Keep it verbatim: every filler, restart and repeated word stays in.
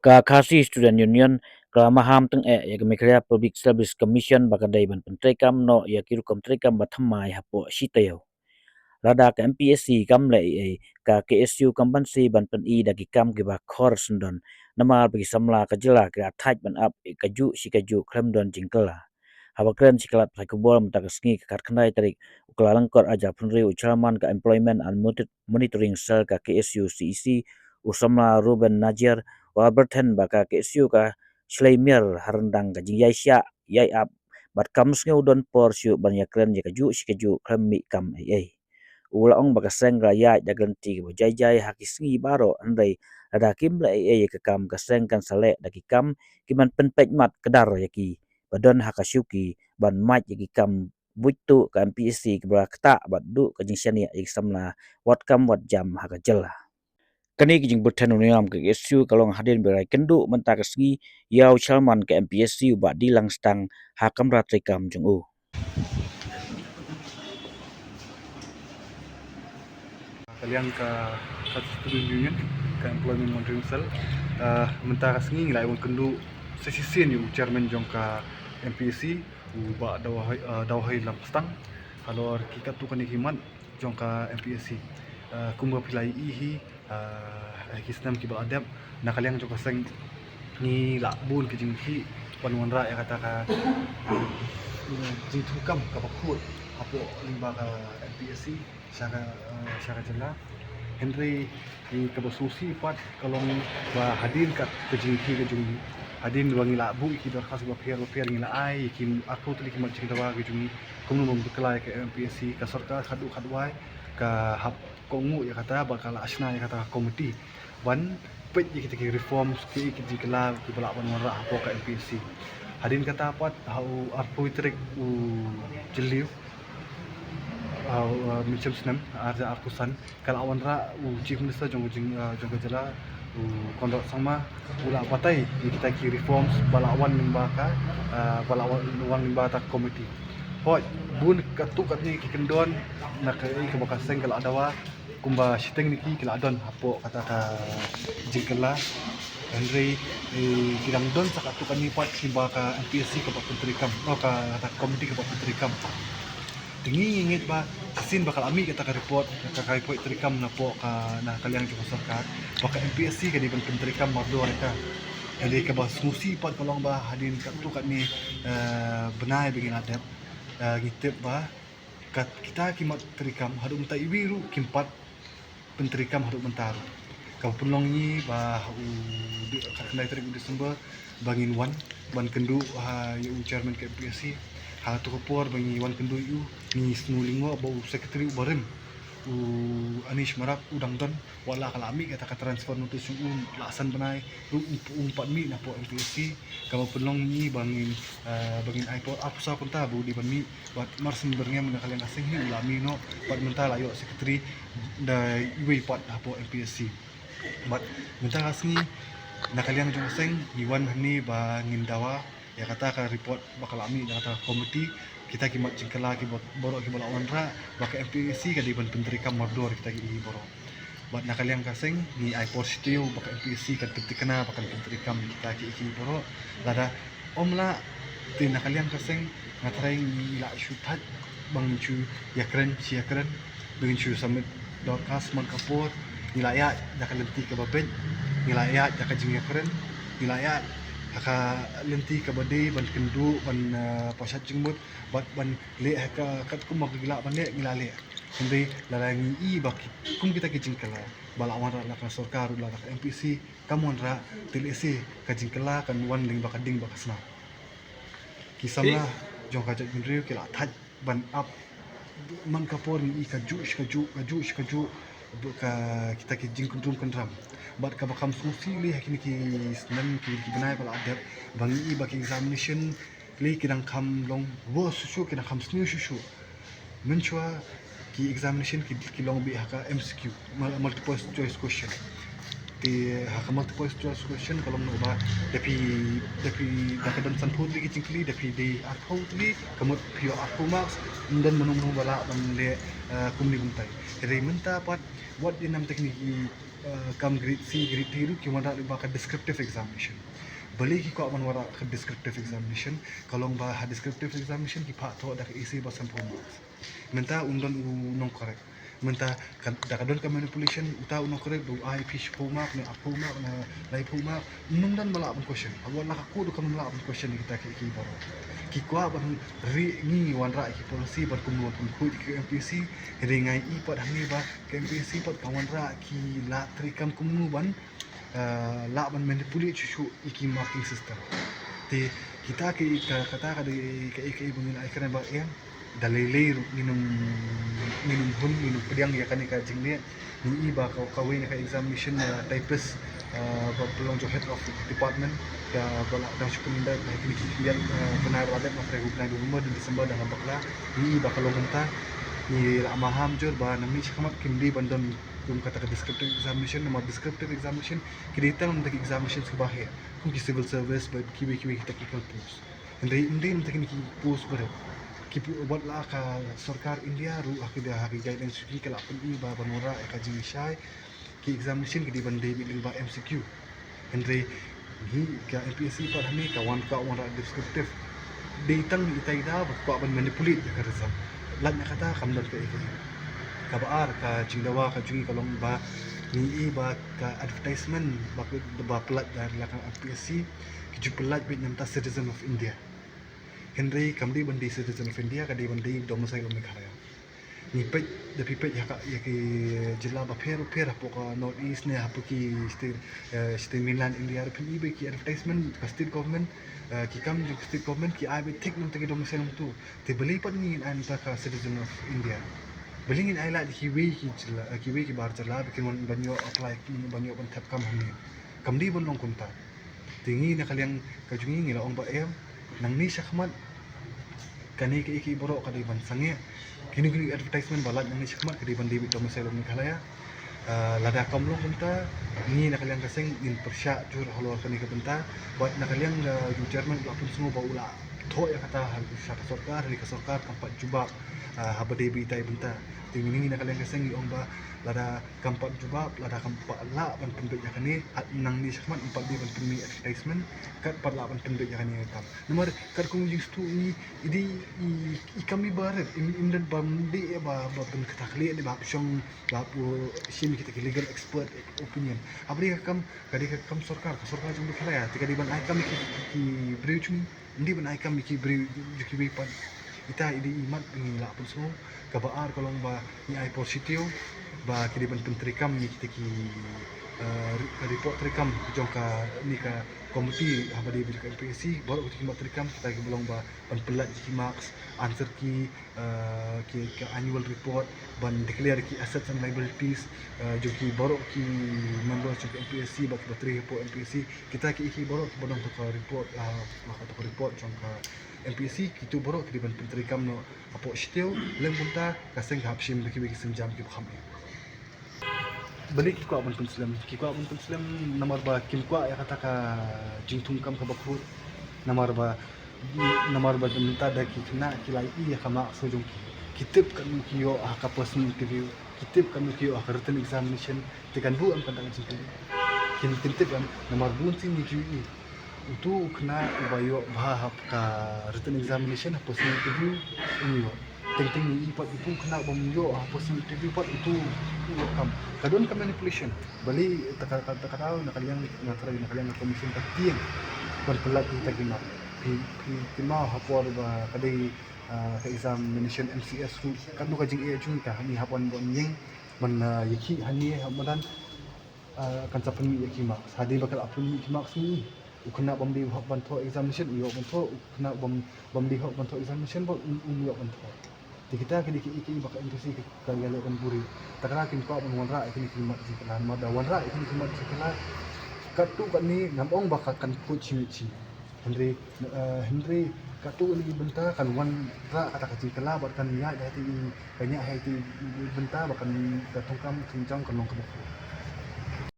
Ka Khasi Student Union ka la maham tyngeh ïa ka Meghalaya Public Service Commission ba ka dei ban pyntreikam noh ïa ki rukom treikam ba thymmai hapoh shi taïew. Lada ka M P S C kam leh ei ei, ka K S U kam banse ban pyni da ki kam kiba khor syndon, namar ba ki samla ka jylla ki la thait ban ap kajuh shi kajuh khlem don jingkylla. Haba kren sha ki lad pathai khubor mynta ka sngi ka khatkhyndai tarik u Kyllalyngkot ar hajar arphew hynriew, u Chairman ka Employment and Monitor-, Monitoring Cell ka K S U C E C, u samla Reuben Najiar, u la byrthen ba ka K S U ka shlei miar ha ryndang ka jingïaishah ïai ap bad kam sngew don por shuh ban ïakren ïa kajuh shi kajuh khlem mih kam ei ei. U la ong ba ka seng ka la ïaid da ka lynti kaba jai jai ha ki sngi baroh, hynrei lada kim leh ei ei ïa ka kam, ka seng kan sa leh da ki kam kiban pynpeit mat kdar ïa ki ba don ha ka shuki ban mad ïa ki kam buit tuh ka M P S C kiba la ktah bad duh ka jingshaniah ïa ki samla wat kam wat jam ha ka jylla. Kane ka jingbyrthen u niam ka K S U ka long hadien ba la rai kynduh mynta ka sngi ïa u Chairman ka M P S C u Bah D. Langstang ha kamra treikam jong u. Ka liang ka, ka Student Union, ka Employment Monitoring Cell, eh, mynta ka sngi ngi la wan kynduh shisien ïa u Chairman jong ka M P S C, u Bah Dawhoi, eh, Dawhoi Langstang, halor ki katto katne ki mat jong ka M P S C. Eh, kumba phi la ïohi hi, eh, ki snem kiba la dep, na ka liang jong ka seng ngi la bun ki jingkhih ban wanrah ïa kata ka, eh, jingthungkam kaba khuid hapoh lyngba ka M P S C sha ka, eh, sha ka jylla. Hynrei kaba sngewsih pat ka long ba hadien kat ka jingkhih ka jong ngi, hadien ba ngi la buh ïa ki dorkhas bapher bapher, ngi la ai ïa ki arphew tylli ki mat jingdawa ki jong ngi kumno ban bakla ïa ka M P S C, ka sorkar khatduh khatwai ka hap kohnguh ïa kata bad ka la shna ïa kata ka komiti ban peit ïa kita ki reforms, ki, ki jingkylla kiba lah ban wanrah hapoh ka M P S C. Hadien kata pat ha u arphew tarik u Jylliew, ha u, uh, mynshem snem ar hajar arphew san, ka la wanrah u Chief Minister jong ka jing, uh, jong ka jylla, u Conrad Sangma, u la batai ïa kita ki reforms ba la wan lyngba ka, uh, ba la wan, wan lyngba kata ka komiti. Hooid, bun katto katne ki kyndon na kaei kaba ka seng ka la dawa, kumba shiteng na ki ki la don hapoh kata ka jingkylla. Hynrei, eh, ki dang don sa katto katne pat kiba ka M P S C ka pat pyntreikam, oh, ka, kata ka komiti ka pat pyntreikam. Te ngi ngi ngeit ba shisien ba ka la mih kata ka report, ka, ka report treikam napoh ka, na ka liang jong ka sorkar, ba ka M P S C ka dei ban pyntreikam mardor ïa ka. Hynrei kaba sngewsih pat ka long ba hadien katto katne, eh, bnai ba ngi la dep, eh, ngi tip ba kat kita ki mat treikam haduh mynta iwei ruh kim pat pyntreikam haduh mynta ruh. Kaba pynlong ngi ba ha u di-, khatkhyndai tarik u December ba ngin wan ban kynduh ha ïa u Chairman ka M P S C. Ha kato ka por ba ngi wan kynduh ïa u, ngi sngewlyngngoh ba u Secretary u barim, u Anish Marak, u dang don, wat la ka la mih kata ka transfer notice jong u la san bnai ruh, um, um pat mih napoh M P S C. Kaba pynlong ngi ba ngin, eh, ba ngin ai por arphew saw kynta ba u dei ban mih. Bad mar shen byrngem na ka liang ka seng hi u la mih noh, bad mynta la ïoh secretary da iwei pat hapoh M P S C. Bad mynta ka sngi na ka liang jong ka seng ngi wan hangne ba ngin dawa ïa kata ka report ba ka la mih na kata ka komiti, kita ki mat jingkylla kiba, baroh kiba la wanrah, ba ka M P S C ka dei ban pyntreikam mardor kita ki baroh. Bad na ka liang ka seng ngi ai por shi taïew ba ka M P S C kan pynthikna ba kan pyntreikam kita ki, ki baroh. Lada ym lah, te na ka liang ka seng nga tharai ngi la shu thait ba ngin shu ïakren shi ïakren, ba ngin shu submit dorkhas man ka por. Ngi la ïaid da ka lynti kaba beit, ngi la ïaid da ka jingïakren, ngi la ïaid ha ka lynti kaba dei ban kynduh, ban, eh, pashat jingmut, bad ban leh ha ka katkum ba ki lah ban leh, ngi la leh. Hynrei lada ngi i ba ki, kum kita ki jingkylla ba la wanrah na ka sorkar ruh, la na ka M P S C kam wanrah, te lehse ka jingkylla kan wan lyngba ka ding bad ka sna. Ki samla jong ka jaitbynriew ki la thait ban ap man ka por, ngi i kajuh shi kajuh, kajuh shi kajuh, ka, kita ki jingkyndrum kyndram. Bad kaba kham sngewsih lei ha kine ki snem, ki, ki bnai ba la dep, ba ngi i ba ki examination lei ki dang kham long worse shuh shuh, ki dang kham sniew shuh shuh. Mynshuwa ki examination ki, ki long beit ha ka M C Q, mul-, multiple choice question. Te ha ka multiple choice question ka long noh ba da phi, da phi, da ka don sanphew tylli ki jingkylli, da phi dei arphew tylli, ka mut phi ïoh arphew marks, ym don mano mano ba lah ban leh, eh, kumne kumtai. Hynrei mynta pat Wat ïa nam te kine ki, uh, kam grade C, grade D ruh ki wanrah lyngba ka descriptive examination. Balei ki kwah ban wanrah ka descriptive examination? Ka long ba ha descriptive examination ki phah thoh da ka essay ba sanphew marks. Mynta un don u nongcorrect. Mynta ka, da ka don ka manipulation, uta u nongcorrect ba u ai phi shiphew mark ne arphew mark ne laiphew mark. Ym don ba lah ban question. Haba la ka court kam lah ban question kita ki, ki baroh. Ki kwah ban rieh ngi wanrah ki policy ban kumno ban khuid ki M P S C. Hynrei nga ïohi pat hangne ba ka M P S C pat ka wanrah ki lad treikam kumno ban, uh, lah ban manipulate shuh shuh ïa ki marking system. Te kita ki, ka, kata ka dei ka, ka, ka, ka, ka, ka, ka, ka, da lei lei ruh ngin ym, ngin ym hun, ngin ym pdiang ïa kane ka jingleh. Ngi i ba ka, kawei na ka examination, uh, typist, uh, ba pynlong jong head of department, ïa ba la dang shu pynlong da kine ki, uh, bnai ba la dep, na November, December, da nga bakla. Ngi i ba ka long kumta. Ngi la maham jur ba nangne shakhmat kim dei ban don kum kata ka descriptive examination, namar descriptive examination ki dei tang na ki examination kiba heh, kum ki civil service bad kiwei kiwei ki technical post. Hynrei ym dei na kine ki post barit. Ki pu-, wat la ka sorkar India ruh ha ki da ha ki guidelines ki la pyni ba ban wanrah ïa ka jingshai ki examination ki dei ban dei beit lyngba M C Q. Hynrei ngi ka M P S C pat hangne ka wan ka wanrah descriptive. Dei tang ita ita ba kwah ban manipulate ïa ka result. Lait na kata kam don ka ïa ka. Kaba ar ka jingdawa ka jong ngi ka long ba ngi i ba ka advertisement ba, ba pynlait da la ka M P S C ki ju pynlait beit na bynta citizen of India. Hynrei kam dei ban dei citizen of India, ka dei ban dei domicile of Meghalaya. Ngi peit, da phi peit ha ka, ïa ki jylla bapher bapher hapoh ka North East ne hapoh ki state, eh, state mainland India, da phin i ba ki advertisement ka state government, eh, ki kam jong ka state government ki ai ba thik na bynta ki domicile hangto. Te balei pat ngin ai na bynta ka citizen of India? Balei ngin ai lad kiwei ki jylla, eh, kiwei ki bar jylla ba kin wan ban ïoh apply, ban ïoh ban thep kam hangne? Kam dei ban long kumta. Te ngi na ka liang ka jong ngi ngi la ong ba em, nangne shakhmat kane ka, ka, ka baroh ka dei ban sangeh. Kine kine advertisement ba lait nangne shakhmat ka dei ban dei beit domicile of Meghalaya. Ah, lada kam long kumta, ngi na ka liang ka seng ngin pyrshah jur halor kane ka bynta. Bad na ka liang ka jong u chairman u la pynsngew ba u la thoh ïa kata ha, sha ka sorkar, hynrei ka sorkar kam pat jubab, ah, haba dei beit ïa kata ka bynta. Te ngi na ka liang ka seng ngi ong ba lada kam pat jubab, lada kam pat lah ban pynbeit ïa kane, ha nangne shakhmat ym pat dei ban pynmih advertisement, kat pat lah ban pynbeit ïa kane ka kam. Namar katkum jingsngewthuh ngi, i dei i, i kam i barit, im, im dei ba, ba pynkthah khlieh ne ba hap shong, ba hap shim kita ki legal expert opinion. Haba dei ka kam, ka dei ka kam sorkar, ka sorkar jong Meghalaya, te ka dei ban ai kam ïa ki, ki briew jong ngi. Ym dei ban ai kam ïa ki briew jong kiwei pat. Ita i dei i mat ngi lah pynsngew. Kaba ar ka long ba ngi ai por shi taïew ba ki dei ban pyntreikam ïa kita ki, eh, ri-, report treikam jong kane ka committee haba dei ba jong ka M P S C. Baroh kita ki mat treikam kita ki ba long ba ban pynlait ïa ki marks, answer key, eh, ki, ka annual report, ban declare ki assets and liabilities, eh, jong ki baroh ki members jong ka M P S C bad kiba trei hapoh M P S C. Kita ki, ki baroh kiba don ha ka report, ah, ha ka report jong ka M P S C, kito baroh ki dei ban pyntreikam noh hapoh shi taïew. Lem kumta ka seng ka hap shim da kiwei ki sienjam kiba kham eh. Balei ki kwah ban pynslem? Ki kwah ban pynslem namar ba kim kwah ïa kata ka jingthungkam kaba khuid. Namar ba, namar ba mynta da ki khynnah ki la ïohi ïa ka marks jong ki, ki tip katno ki ïoh ha ka personal interview, ki tip katno ki ïoh ha ka written examination. Te kan buh em kata ka jingkylli? Kin, kin tip em? Namar bun sien ngi ju ïohi, uto u khynnah uba ïoh bha ha ka written examination, ha personal interview, um ïoh. Teng teng ngi ïohi pat uto u khynnah bym ïoh ha personal interview pat uto u ïoh kam. Ka don ka manipulation. Balei ta ka, ta ka, ta ka daw na ka liang, na ka liang ka commission ka tieng ban pynlait kita ki mark. Phi, phi, phi kynmaw ha por ba ka dei, ah, ka examination M C S ruh, katno ka jingeh jong ka, ngi hap ban wan ïeng ban, ah, ïakhih hangne ha madan, ah, kan sa pynmih ïa ki marks. Hadien ba ka la pynmih ki marks ngi, u khynnah bym dei hok ban thoh examination u ïoh ban thoh, u khynnah bym, bym dei hok ban thoh examination bad um, um ïoh ban thoh. Te kita ki dei ki, ki, ki ba ka M P S C ka, ka ïaleh ban buhrieh. Ta ka daw kin kwah ban wanrah ïa kine ki mat jingkylla, namar da wanrah ïa kine ki mat jingkylla, katto katne ngam ong ba ka kan khuid shi miet shi miet. Hynrei, eh, hynrei katto katne ki bynta kan wanrah kata ka jingkylla bad kan ïaid ha kata i, kan ïaid ha kata i bynta ba kan, ka thungkam thungjam kan long kaba khuid.